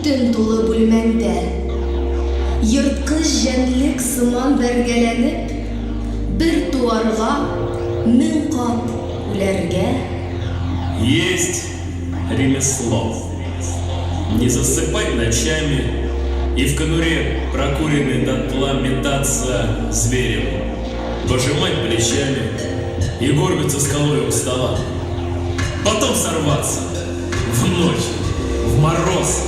Төтен тулы бүлмәңдә. Ерткыч җәнлек сыман бәргәләнеп, Бер туарга, 1000 кат үләргә. Есть ремесло. Не засыпать ночами и в конуре, прокуренной дотла, метаться зверем, пожимать плечами и горбиться скалой у стола. Потом сорваться в ночь, в мороз,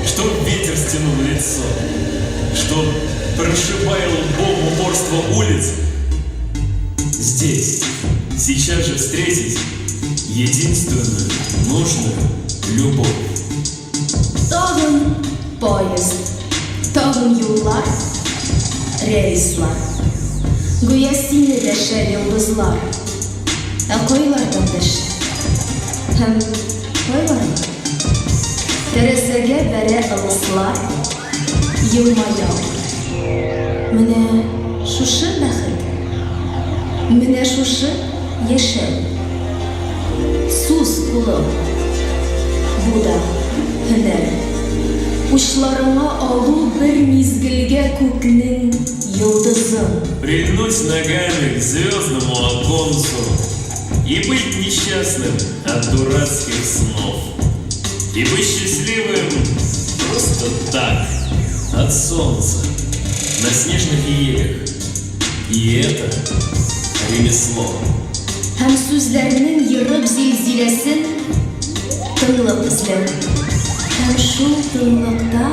чтоб ветер стянул лицо, чтоб, прошибая лбом упорство улиц, здесь, сейчас же встретить единственную нужную любовь. Тагын поезд, тагын юллар, рельслар. Гүя сине дәшә йолдызлар. Ә кайлардан дәшә? Һәм кайларга? Тәрәзәгә бәрә ылыслар, елмаялар. Менә шушы бәхет, менә шушы яшәү. Суз кулың, бу да һөнәр. Учларыңа алу бер мизгелгә күкнең йолдызын. Прильнуть ногами к звездному оконцу и быть несчастным от дурацких снов. И быть счастливым просто так, от солнца, на снежных елях. И это ремесло. Һәм сүзләрнең ерып зилзиләсен тынлык эзләү. Һәм шул тынлыкта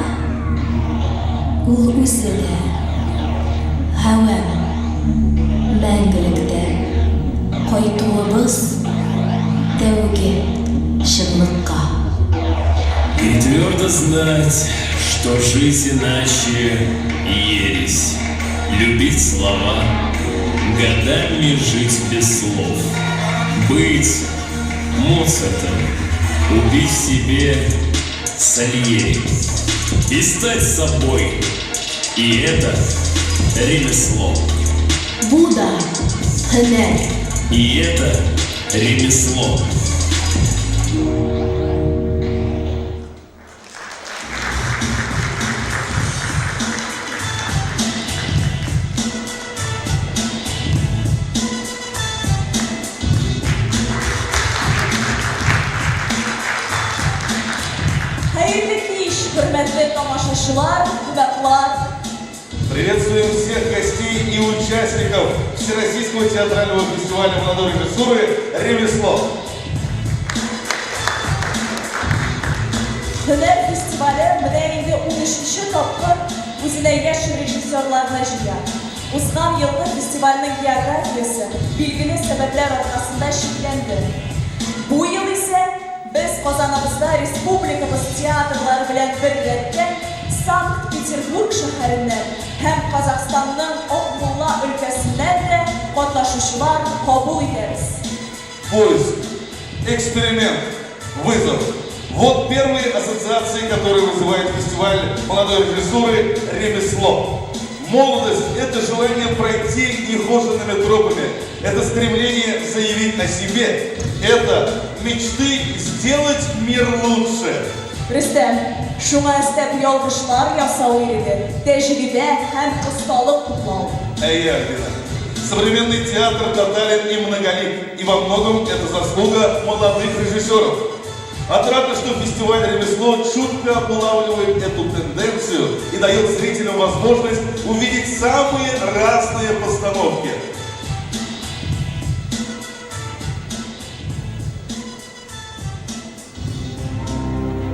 ул үзе дә һәвәм мәңгелектә кайтуыбыз тәүге чынлыкка. И твердо знать, что жизнь иначе ересь. Любить слова, годами жить без слов. Быть Моцартом, убить в себе Сальери. И стать собой. И это ремесло. Бу да һөнәр. И это ремесло. Хәерле кич, хөрмәтле тамашачылар, кунаклар! Приветствуем всех гостей и участников Всероссийского театрального фестиваля молодой режиссуры «Ремесло». Һөнәр фестивале менә инде унөченче тапкыр үзенә яшь режиссерларны җыя. Узган елгы фестивальнең географиясе билгеле сәбәпләр аркасында чикләнде. Бу ел исә без Казаныбызда республикабыз театрлары белән беррәттән Санкт-Петербург шәһәреннән һәм Казахстанның Акмулла өлкәсеннән дә катнашучылар кабул итәбез. Поиск, эксперимент, вызов. Вот первые ассоциации, которые вызывает фестиваль молодой режиссуры «Ремесло». Молодость – это желание пройти нехоженными тропами, это стремление заявить о себе, это мечты сделать мир лучше. Рөстәм, шуңа өстәп ялгышлар ясау иреге, тәҗрибә һәм осталык туплау. Әйе, Альбина. Современный театр тотален и многолик, и во многом это заслуга молодых режиссеров. Отрадно, что фестиваль «Ремесло» чутко улавливает эту тенденцию и дает зрителям возможность увидеть самые разные постановки.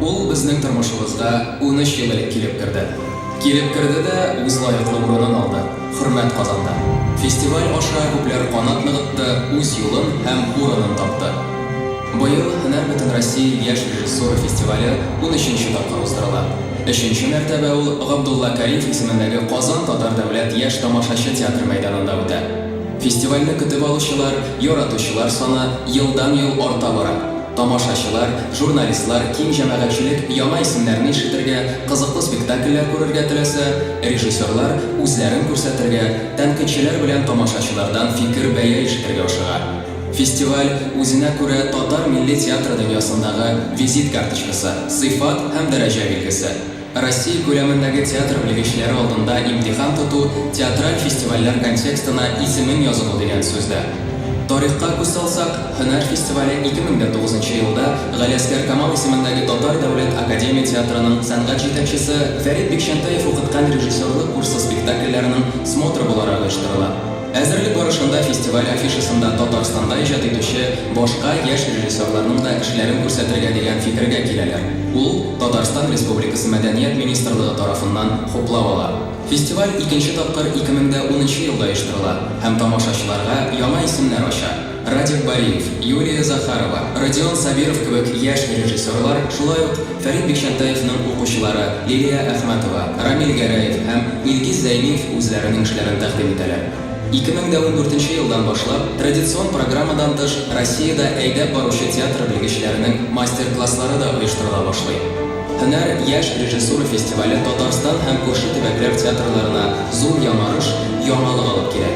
Ул безнең тормышыбызга 13 ел элек килеп керде. Килеп керде дә үз лаеклы урынын алды, хөрмәт казанды. Фестиваль аша күпләр канат ныгытты, үз юлын һәм урынын тапты. Быел Һөнәр Бөтенроссия яшь режиссура фестивале унөченче тапкыр уздырыла. Өченче мәртәбә ул Габдулла Кариев исемендәге Казан татар дәүләт яшь тамашачы театры мәйданында үтә. Фестивальне көтеп алучылар, яратучылар саны елдан-ел арта бара. Тамашачылар, журналистлар, киң җәмәгатьчелек яңа исемнәрне ишетергә, кызыклы спектакльләр күрергә теләсә, режиссерлар үзләрен күрсәтергә, тәнкыйтьчеләр белән тамашачылардан фикер-бәя ишетергә ашыга. Фестиваль, үзенә күрә татар милли театры дөньясындагы визит карточкасы, сыйфат һәм дәрәҗә билгесе. Россия күләмендәге театр белгечләре алдында имтихан тоту театраль фестивальләр контекстына исемең язылу дигән сүз дә. Тарихка күз салсак, Һөнәр фестивале 2009 нчы елда Галиәсгар Камал исемендәге Татар дәүләт академия театрының сәнгать җитәкчесе Фәрит Бикчәнтәев укыткан режиссерлык курсы спектакльләренең смотры буларак оештырыла. Әзерлек барышында фестиваль афишасында Татарстанда иҗат итүче башка яшь режиссерларның да эшләрен күрсәтергә дигән фикергә киләләр. Ул Татарстан Республикасы Мәдәният министрлыгы тарафыннан хуплау ала. Фестиваль икенче тапкыр 2010 нчы елда оештырыла һәм тамашачыларга яңа исемнәр ача. Радик Бариев, Юлия Захарова, Родион Сабиров кебек яшь режиссерлар, шулай ук Фәрит Бикчәнтәевның укучылары Лилия Әхмәтова, Рамил Гәрәев һәм Илгиз Зәйниев үзләренең эшләрен тәкъдим итәләр. 2014 нче елдан башлап, традицион программадан тыш, Россиядә әйдәп баручы театр белгечләренең мастер-класслары да оештырыла башлый. Һөнәр яшь режиссура фестивале Татарстан һәм күрше төбәкләр театрларына зур яңарыш, яңалык алып килә.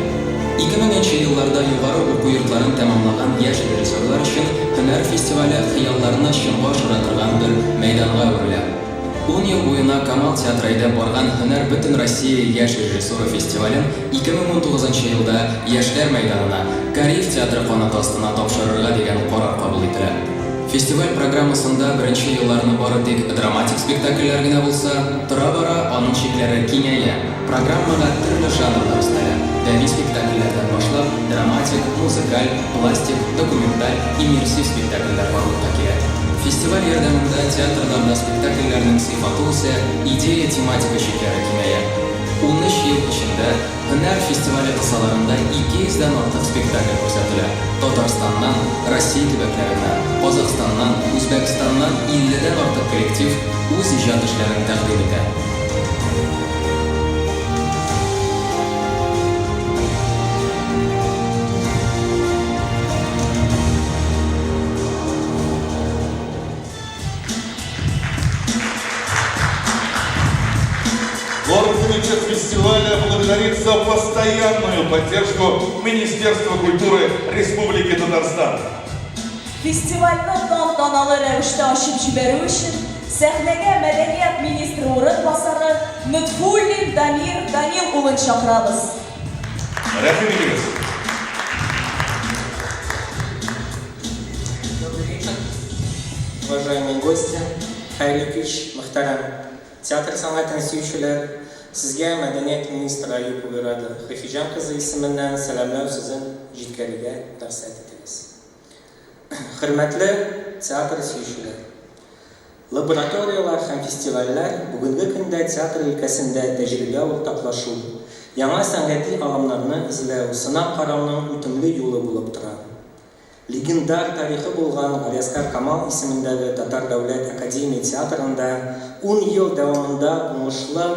2000 нче елларда югары уку йортларын тәмамлаган яшь режиссерлар өчен Һөнәр фестивале хыялларны чынга ашыра торган бер мәйданга әверелә. Ун ел буена Камал театры әйдәп барган Һөнәр Бөтенроссия яшь режиссура фестивален 2019 нчы елда Яшьләр мәйданына, Кариев театры канаты астына тапшырырга дигән карар кабул ителә. Фестиваль программасында беренче елларны бары тик драматик спектакльләр генә булса, тора-бара аның чикләре киңәя. Программага төрле жанрлар өстәлә, бәби спектакльләрдән башлап, драматик, музыкаль, пластик, документаль, иммерсив спектакльләр барлыкка килә. Фестиваль ярдәмендә театрларда спектакльләрнең сыйфаты үсә, идея-тематика чикләре киңәя. 13 ел эчендә Һөнәр фестивале кысаларында 200 дән артык спектакль күрсәтелә. Татарстаннан, Россия төбәкләреннән, Казахстаннан, Үзбәкстаннан 50 дән артык коллектив үз иҗат эшләрен тәкъдим итә. Оргкомитет фестиваля благодарит за постоянную поддержку Министерства культуры Республики Татарстан. Фестивальне тантаналы рәвештә ачып җибәрү өчен сәхнәгә мәдәният министры урынбасары Нотфуллин Дамир Данил улын чакырабыз. Рәхим итегез! Добрый вечер, уважаемые гости, хәерле кич, мөхтәрәм театр сәнгатен сөючеләр! Сезгә мәдәният министры Аюпова Ирада Хафиҗан кызы исеменнән сәламләү сүзен җиткерергә рөхсәт итегез. Хөрмәтле театр сөючеләр! Лабораторияләр һәм фестивальләр бүгенге көндә театр өлкәсендә тәҗрибә уртаклашу, яңа сәнгати алымнарны эзләү, сынап карауның үтемле юлы булып тора. Легендар тарихы булган Галиәсгар Камал исемендәге Татар дәүләт академия театрында ун ел дәвамында уңышлы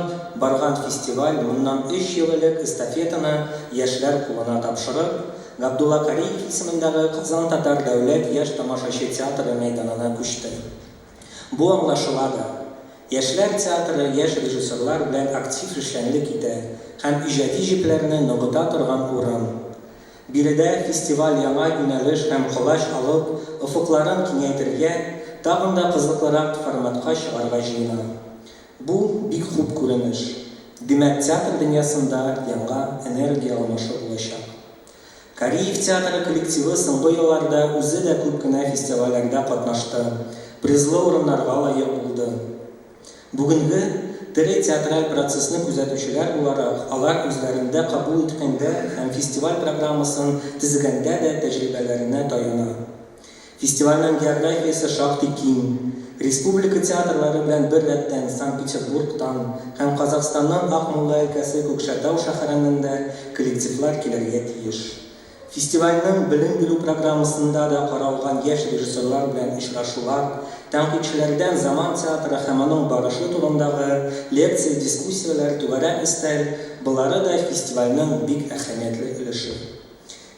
барган фестиваль моннан өч ел элек эстафетаны яшьләр кулына тапшырып, Габдулла Кариев исемендәге Казан татар дәүләт яшь тамашачы театры мәйданына күчте. Бу аңлашыла да. Яшьләр театры яшь режиссерлар белән актив эшчәнлек итә һәм иҗади җепләрне ныгыта торган урын. Биредә фестиваль яңа юнәлеш һәм колач алып, офыкларын киңәйтергә, тагын да кызыклырак форматка чыгарга җыена. Бу, бик хуп күренеш. Димәк, театр дөньясында яңа энергия алмашы булачак. Кариев театры коллективы соңгы елларда үзе дә күп кенә фестивальләрдә катнашты, призлы урыннарга лаек булды. Бүгенге тере театраль процессны күзәтүчеләр буларак, алар үзләрендә кабул иткәндә һәм фестиваль программасын төзегәндә дә тәҗрибәләренә таяна. Фестивальнең географиясе шактый киң. Республика театрлары белән бер рәттән Санкт-Петербургтан һәм Казахстанның Акмулла өлкәсе Күкшәтау шәһәреннән дә коллективлар килергә тиеш. Фестивальнең белем бирү программасында да каралган яшь режиссерлар белән очрашулар, тәнкыйтьчеләрдән заман театры һәм аның барышы турындагы лекция-дискуссияләр, түгәрәк өстәл, болары да фестивальнең бик әһәмиятле өлеше.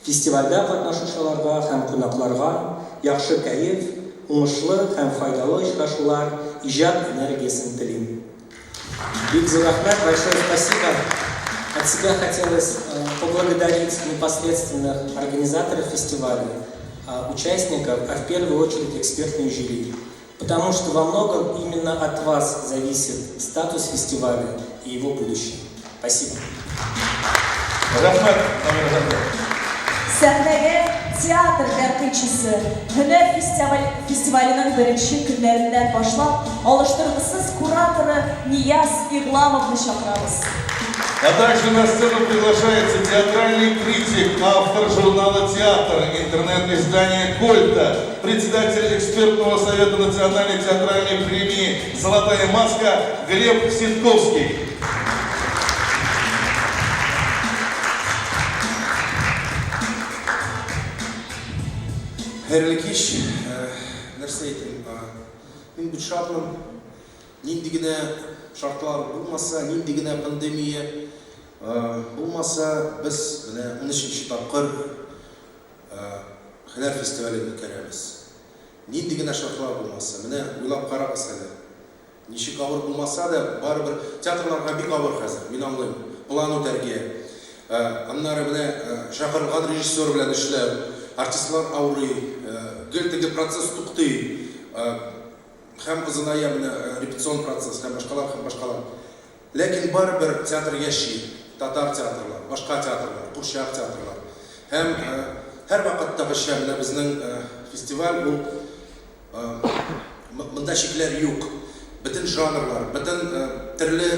Фестивальдә катнашучыларга һәм кунакларга яхшы кәеф, уңышлы һәм файдалы очрашулар, иҗат энергиясен телим. Бик зур рәхмәт, большое спасибо. От себя хотелось э, поблагодарить непосредственных организаторов фестиваля, э, участников, а в первую очередь экспертную жюри. Потому что во многом именно от вас зависит статус фестиваля и его будущее. Спасибо. Рәхмәт, Дамир әфәнде. Сәхнәгә театр тәнкыйтьчесе, Һөнәр фестиваль фестиваленең беренче көннәреннән башлап алыштыргысыз кураторы Нияз Игъламовны чакырабыз. А также на сцену приглашается театральный критик, автор журнала «Театр», интернет-издания «Кольта», председатель экспертного совета Национальной театральной премии «Золотая маска» Глеб Ситковский. Хәерле кич. Нәрсә әйтим? Мин бит шатмын. Нинди генә шартлар булмаса, нинди генә пандемия булмаса, без менә унөченче тапкыр Һөнәр фестивален үткәрәбез. Нинди генә шартлар булмаса, менә уйлап карагыз әле. Ничек авыр булмаса да, барыбер театрларга бик авыр хәзер, мин аңлыйм. План үтәргә, аннары менә чакырылган режиссер белән эшләү, артистлар авырый, гел теге процесс туктый. Һәм озыная менә репетицион процесс һәм башкалар, һәм башкалар. Ләкин барыбер театр яши, татар театрлар, башка театрлар, курчак театрлар. Һәм һәрвакыттагыча менә безнең фестиваль ул монда чикләр юк. Бөтен жанрлар, бөтен төрле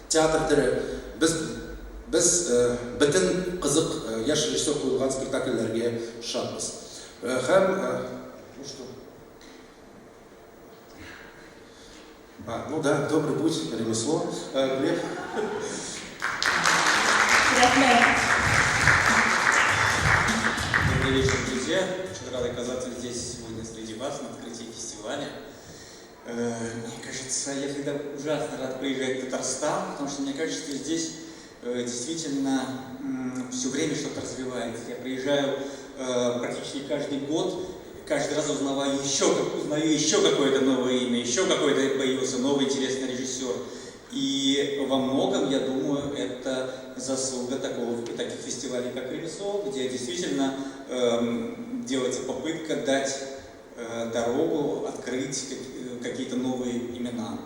театр төре. Без без бөтен кызык яшь режиссер куелган спектакльләргә шатбыз. Һәм ну что? А, ну да, добрый путь, ремесло. Э, Глеб. Рәхмәт. Добрый вечер, друзья. Очень рад оказаться здесь сегодня среди вас на открытии фестиваля. Э, мне кажется, я всегда ужасно рад приезжать в Татарстан, потому что мне кажется, что здесь э, действительно все время что-то развивается. Я приезжаю практически каждый год, каждый раз узнаваю еще, узнаю еще какое-то новое имя, еще какой-то появился новый интересный режиссер. И во многом, я думаю, это заслуга такого, таких фестивалей, как «Ремесло», где действительно эм, делается попытка дать э, дорогу, открыть э, какие-то новые имена.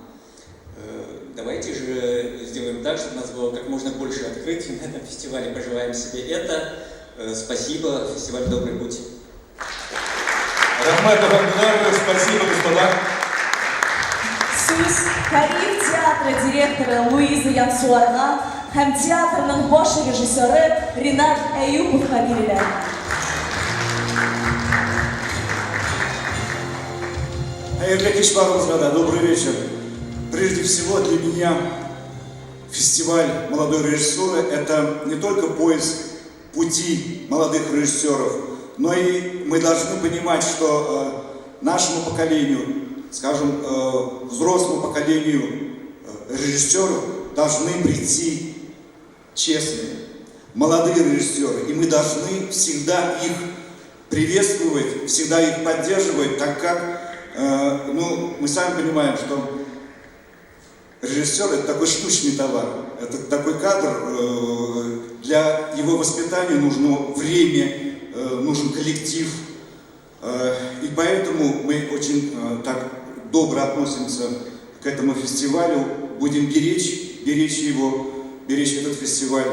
Э, давайте же сделаем так, чтобы у нас было как можно больше открытий на этом фестивале. Пожелаем себе это. Э, спасибо. Фестиваль «Добрый путь». Рәхмәт, әфәнделәр, спасибо, господа. Сүз Кариев театры директоры Луиза Янсуарга һәм театрның баш режиссеры Ренат Әюповка бирелә. Хәерле кич барыгызга да, добрый вечер. Прежде всего для меня фестиваль молодой режиссуры – это не только поиск пути молодых режиссеров, но и мы должны понимать, что э, нашему поколению, скажем, э, взрослому поколению э, режиссеров должны прийти честные, молодые режиссеры, и мы должны всегда их приветствовать, всегда их поддерживать, так как, ну, мы сами понимаем, что режиссер – это такой штучный товар, это такой кадр, для его воспитания нужно время, нужен коллектив, и поэтому мы очень так добро относимся к этому фестивалю, будем беречь, беречь его, беречь этот фестиваль.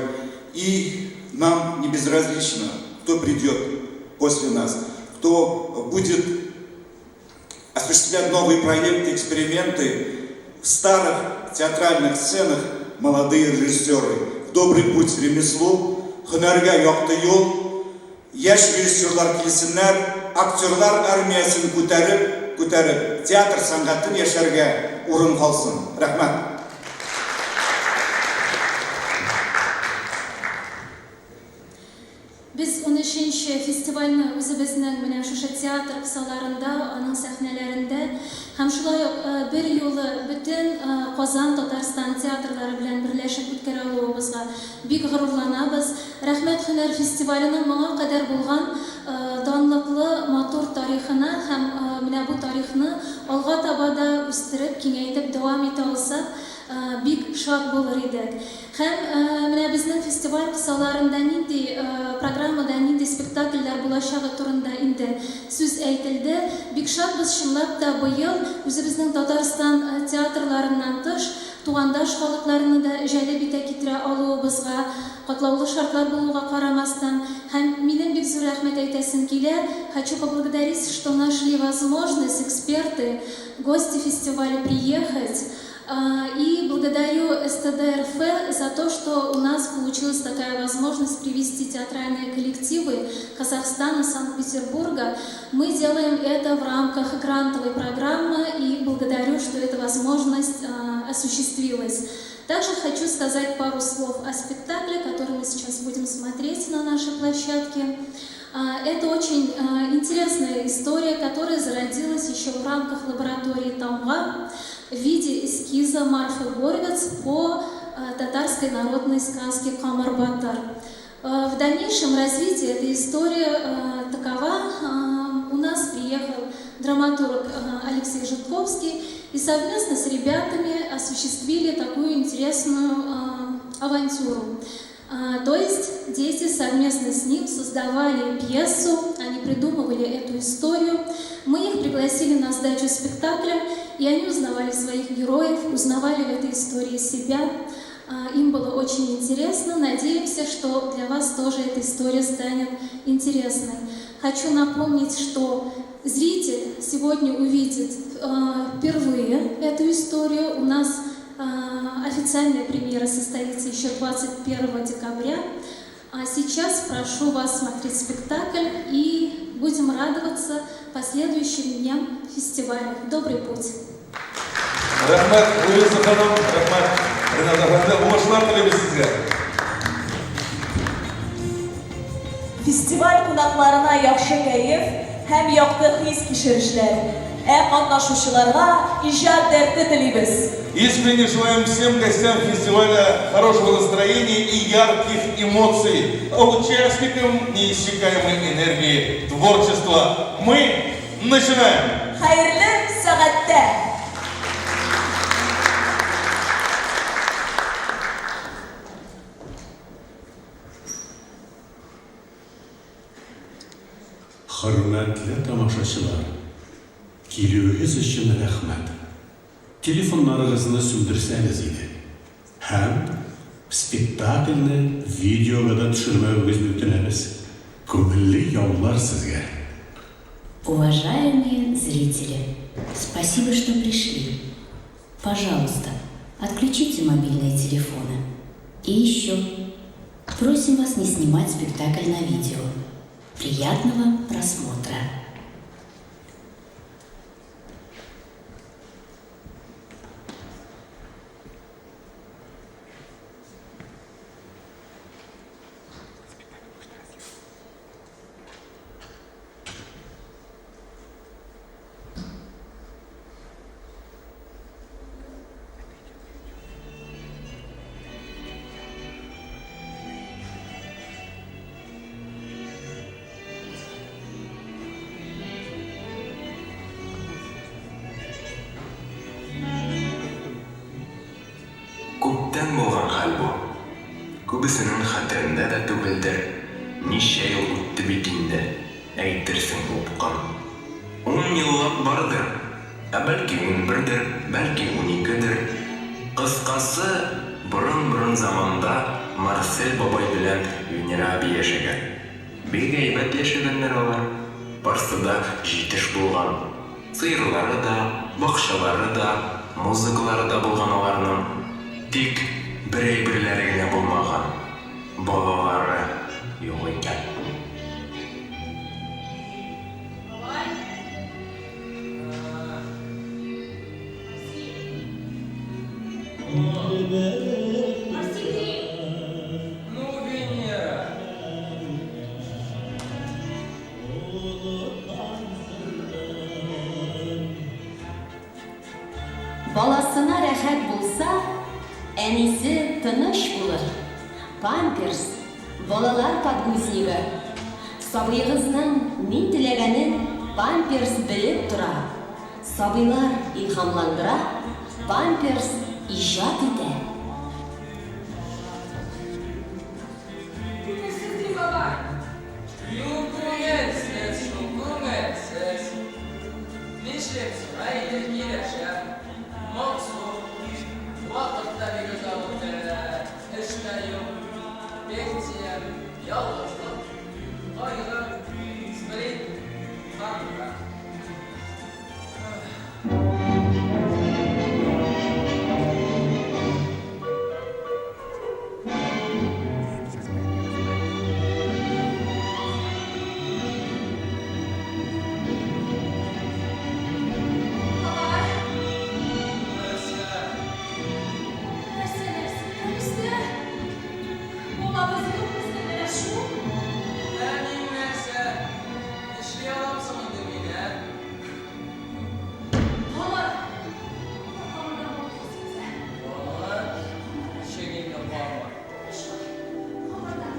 И нам не безразлично, кто придет после нас, кто будет осуществлять новые проекты, эксперименты в старых театральных сценах молодые режиссеры. В добрый путь ремеслу, һөнәргә якты юл, яшь режиссерлар килсеннәр, актерлар армиясен күтәреп, күтәреп, театр сәнгатен яшәргә урын калсын. Рәхмәт. Без унөченче фестивальне үзебезнең менә шушы театр кысаларында, аның сәхнәләрендә һәм шулай ук бер юлы бөтен Казан, Татарстан театрлары белән берләшеп үткәрә алуыбызга бик горурланабыз. Рәхмәт һөнәр фестиваленең моңа кадәр булган данлыклы, матур тарихына һәм менә бу тарихны алга таба да үстереп, киңәйтеп дәвам итә алсак, бик шат булыр идек. Һәм менә безнең фестиваль кысаларында нинди программада нинди спектакльләр булачагы турында инде сүз әйтелде. Бик шатбыз, чынлап та быел үзебезнең Татарстан театрларыннан тыш, тугандаш халыкларны да җәлеп итә китерә алуыбызга, катлаулы шартлар булуга карамастан. Һәм минем бик зур рәхмәт әйтәсем килә, хочу поблагодарить, что нашли возможность эксперты, гости фестиваля приехать, И благодарю СТД РФ за то, что у нас получилась такая возможность привести театральные коллективы Казахстана, Санкт-Петербурга. Мы делаем это в рамках грантовой программы и благодарю, что эта возможность осуществилась. Также хочу сказать пару слов о спектакле, который мы сейчас будем смотреть на нашей площадке. Это очень интересная история, которая зародилась еще в рамках лаборатории Тамга в виде эскиза Марфы Горвиц по татарской народной сказке «Камыр батыр». В дальнейшем развитие этой истории такова. У нас приехал драматург Алексей Житковский и совместно с ребятами осуществили такую интересную авантюру. То есть дети совместно с ним создавали пьесу, они придумывали эту историю. Мы их пригласили на сдачу спектакля, и они узнавали своих героев, узнавали в этой истории себя. Им было очень интересно. Надеемся, что для вас тоже эта история станет интересной. Хочу напомнить, что зритель сегодня увидит впервые эту историю. У нас официальная премьера состоится еще 21 декабря. А сейчас прошу вас смотреть спектакль и будем радоваться последующим дням фестиваля. Добрый путь! Рәхмәт, Луиза ханым, рәхмәт, Ренат әфәнде, уңышлар телибез сезгә. Фестиваль кунакларына яхшы кәеф һәм якты хис-кичерешләр, ә катнашучыларга иҗат дәрте телибез. Искренне желаем всем гостям фестиваля хорошего настроения и ярких эмоций, а участникам неиссякаемой энергии творчества. Мы начинаем! Хәерле сәгатьтә! Хөрмәтле тамашачылар, килүегез өчен рәхмәт. Телефоннарыгызны сүндерсәгез иде. Һәм спектакльне видеога да төшермәвегезне үтенәбез. Күңелле яллар сезгә! Уважаемые зрители, спасибо, что пришли. Пожалуйста, отключите мобильные телефоны. И еще, просим вас не снимать спектакль на видео. Приятного просмотра! Күптән булган хәл бу. Күбесенең хәтерендә дә түгелдер, ничә ел үтте бит инде, әйтерсең упкын. Ун еллап бардыр, ә бәлки унбердер, бәлки уникедер. Кыскасы, борын-борын заманда Марсель бабай белән Венера әби яшәгән. Бик әйбәт яшәгәннәр алар. Барсы да җитеш булган. Сыерлары да, бакчалары да, музыкалары да булган аларның. Тик бер әйберләре генә булмаган, балалары юк икән. Баласына рәхәт булса, әнисе тыныч булыр. Памперс, балалар подгузнигы. Сабыегызның ни теләгәнен Памперс белеп тора. Сабыйлар илһамландыра, Памперс иҗат итә. Күңелсез ди бабай. Юк, күңелсез шул, күңелсез. Нишлим соң, әйе, килешәм. Моңсу. Вакыт та бик озак үтә, эш тә юк. Пенсия, ялгызлык, кайгы, сплин, хандра. Бабай! Нәрсә, нәрсә, нәрсә? Балабыз юк безнең менә шул. Ә мин нәрсә? Нишли алам соң инде мин, ә? Камыр! Камырдан балык ясыйбыз, ә? Камыр? Ничек инде камыр? Шулай, камырдан.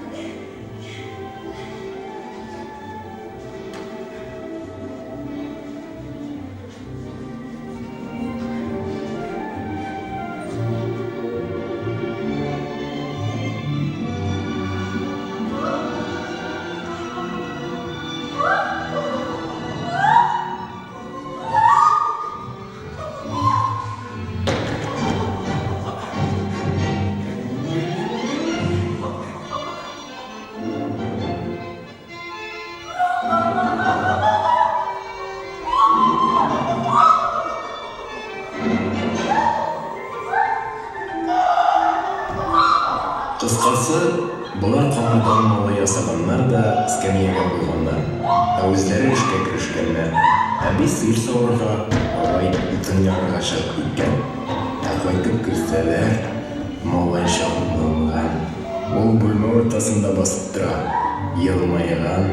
Кыскасы, болар камырдан малай ясаганнар да эскәмиягә куйганнар, ә үзләре эшкә керешкәннәр. Әби сыер савырга, бабай утын ярырга чыгып киткән. Ә кайтып керсәләр, малай җанланган. Ул бүлмә уртасында басып тора, елмайган.